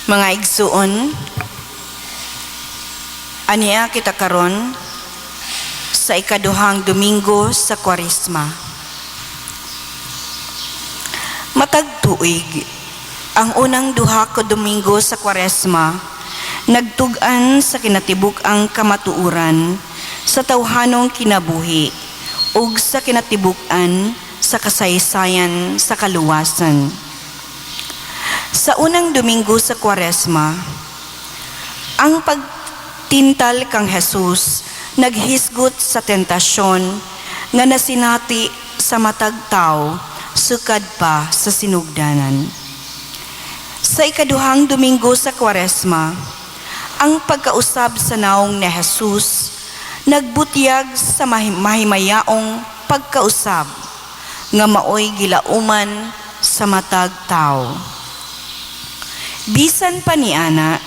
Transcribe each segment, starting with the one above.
Mga igsuon, ania kita karon sa ikaduhang Domingo sa Kwaresma. Matag tuig, ang unang duha ka Domingo sa Kwaresma nagtug-an sa kinatibuk-ang kamatuoran sa tawhanong kinabuhi ug sa kinatibuk-an sa kasaysayan sa kaluwasan. Sa unang Domingo sa Kwaresma, ang pagtintal kang Jesus naghisgot sa tentasyon nga nasinati sa matag tawo sukad pa sa sinugdanan. Sa ikaduhang Domingo sa Kwaresma, ang pagkausab sa naong ni Jesus nagbutyag sa mahimayaong pagkausab nga maoy gilauman sa matag tawo. Bisan pa niana,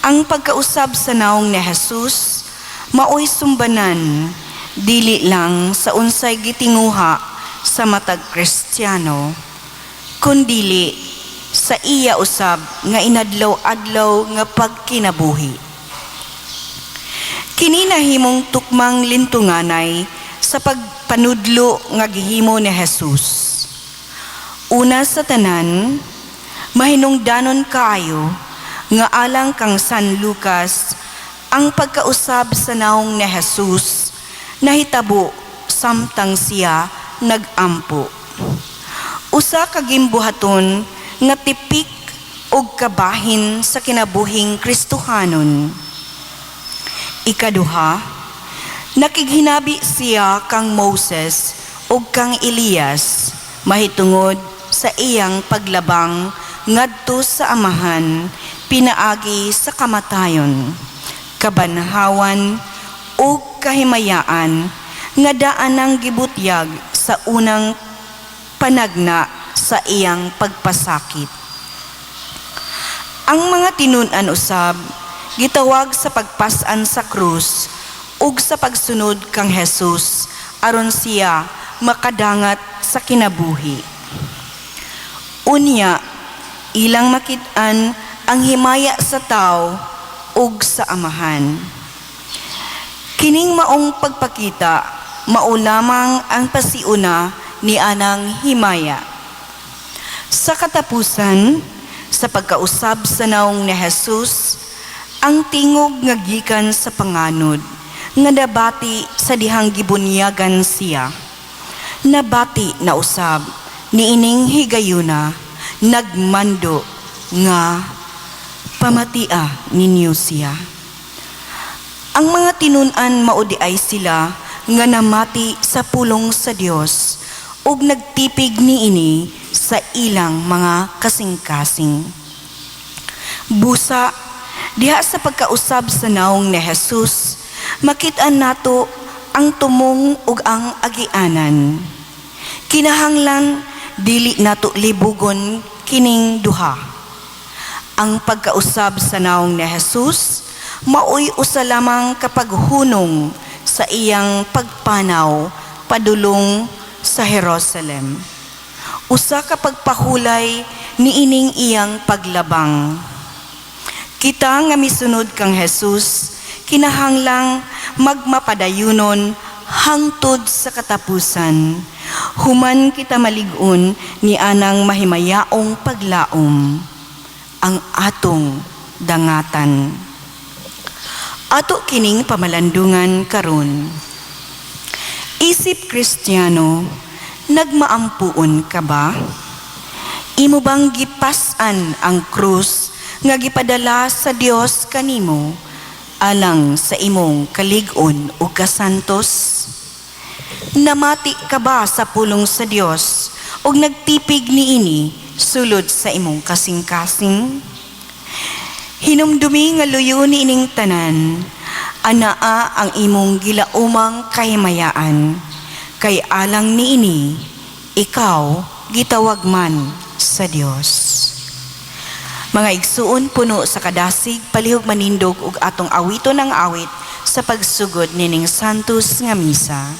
ang pagkausab sa naong ni Jesus maoy sumbanan dili lang sa unsay gitinguha sa matag Kristiyano, kundili sa iya usab nga inadlaw-adlaw nga pagkinabuhi. Kini nahimong tukmang lintunganay sa pagpanudlo nga gihimo ni Jesus. Una sa tanan, mahinungdanon kaayo nga alang kang San Lucas, ang pagkausab sa naong ni Jesus nahitabo samtang siya nagampo. Usa ka gimbuhaton nga tipik og kabahin sa kinabuhing Kristohanon. Ikaduha, nakighinabi siya kang Moses ug kang Elias mahitungod sa iyang paglabang ngadto sa Amahan pinaagi sa kamatayon, kabanhawan ug kahimayaan nga daan ang gibutyag sa unang panagna sa iyang pagpasakit. Ang mga tinun-an usab gitawag sa pagpas-an sa krus ug sa pagsunod kang Jesus aron siya makadangat sa kinabuhi. Unya, ilang makit-an ang himaya sa tao ug sa Amahan. Kining maong pagpakita mao lamang ang pasiuna ni anang himaya. Sa katapusan, sa pagkausab sa naong ni Jesus, ang tingog nga gikan sa panganod nga nabati sa dihang gibunyagan siya. Nabati na usab niining higayuna, nagmando nga pamatia ninyo siya. Ang mga tinun-an mao diay sila nga namati sa pulong sa Dios ug nagtipig niini sa ilang mga kasing-kasing. Busa, diha sa pagkausab sa naong ni Jesus, makit-an nato ang tumong ug ang agianan. Kinahanglan dili nato libugon kining duha. Ang pagkausab sa naong ni Jesus maoy usa lamang ka paghunong sa iyang pagpanaw padulong sa Jerusalem. Usa ka pagpahulay niining iyang paglabang. Kita nga misunod kang Jesus, kinahanglang magmapadayunon hangtod sa katapusan. Human kita malig-on ni anang mahimayaong paglaom, ang atong dangatan. Ato kining pamalandungan karon. Isip Kristiyano, nagmaampuon ka ba? Imo bang gipas-an ang krus nga gipadala sa Dios kanimo alang sa imong kalig-on ug kasantos? Namati ka ba sa pulong sa Dios ug nagtipig niini sulod sa imong kasing-kasing? Hinumdumi nga luyo niining tanan, anaa ang imong gilaumang kahimayaan, kay alang niini, ikaw gitawag man sa Dios. Mga igsuon, puno sa kadasig, palihog manindog ug atong awiton ang awit sa pagsugod nining Santos nga Misa.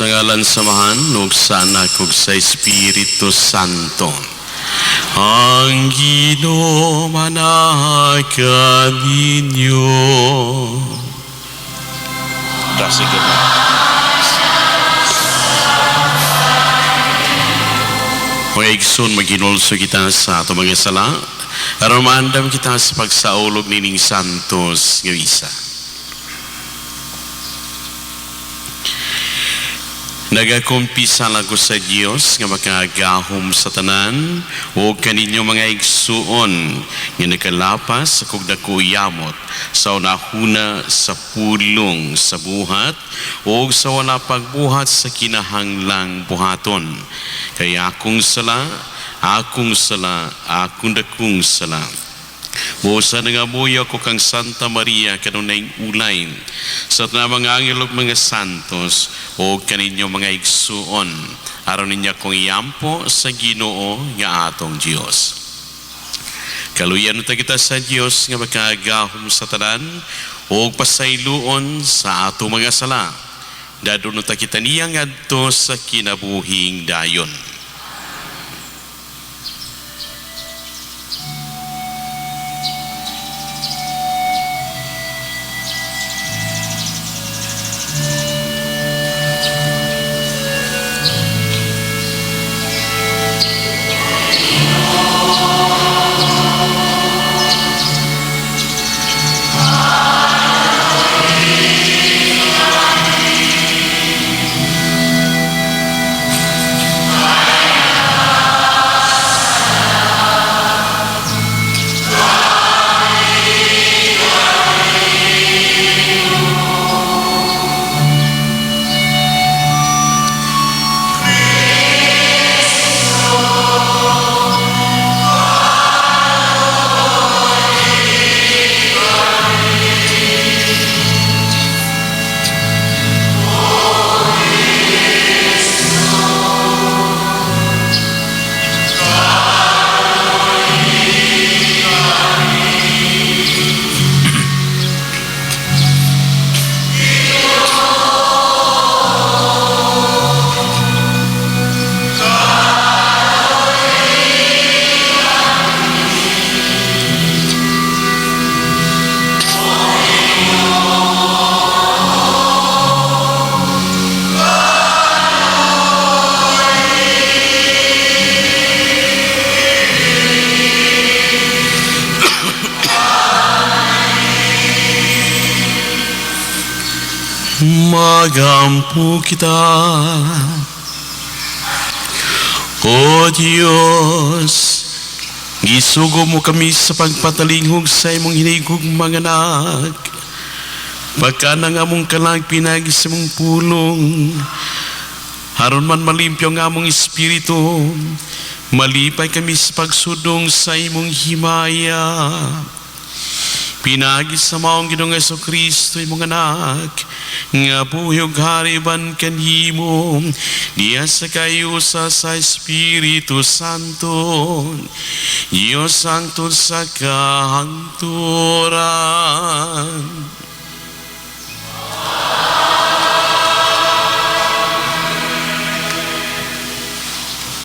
Sa ngalan sa Amahan, ug sa Anak, ug sa Espiritu Santo. Ang Ginoo manaa kaninyo. Sige na. Mga igsoon, maghinulsol kita sa ato mga sala aron maandam kita sa pagsaulog nining santos nga misa. Nagakumpisal ako sa Dios nga makagahom sa tanan ug kaninyo, mga igsuon, nga nakalapas sa dako yamot sa unahuna, sa pulong, sa buhat ug sa wala pagbuhat sa kinahanglang buhaton. Kay akong sala, akong sala, akong dakong sala. Busa nangamuyo ko kang Santa Maria, kanunayng ulay, sa tanang mga anghel ug mga santos, o kaninyo, mga igsuon, aron ninyo akong iampo sa Ginoo nga atong Dios. Kaluyan ta kita sa Dios nga makagahom sa tanan ug pasayloon sa atong mga sala. Dadulon ta kita niya ngadto sa kinabuhing dayon. Magampo kita. O Diyos, gisugo mo kami sa pagpatalinghog sa imong hinigugmang Anak. Pagka nga among kalag pinaagi sa imong pulong, aron man malimpyo ang among espiritu, malipay kami sa pagsudong sa imong himaya. Pinaagi sa maong Ginoong Kristo, imong Anak, nga buhi ug hari uban kanimo, diha sa kayusa sa Espiritu Santo, Diyos hangtod sa kahangturan.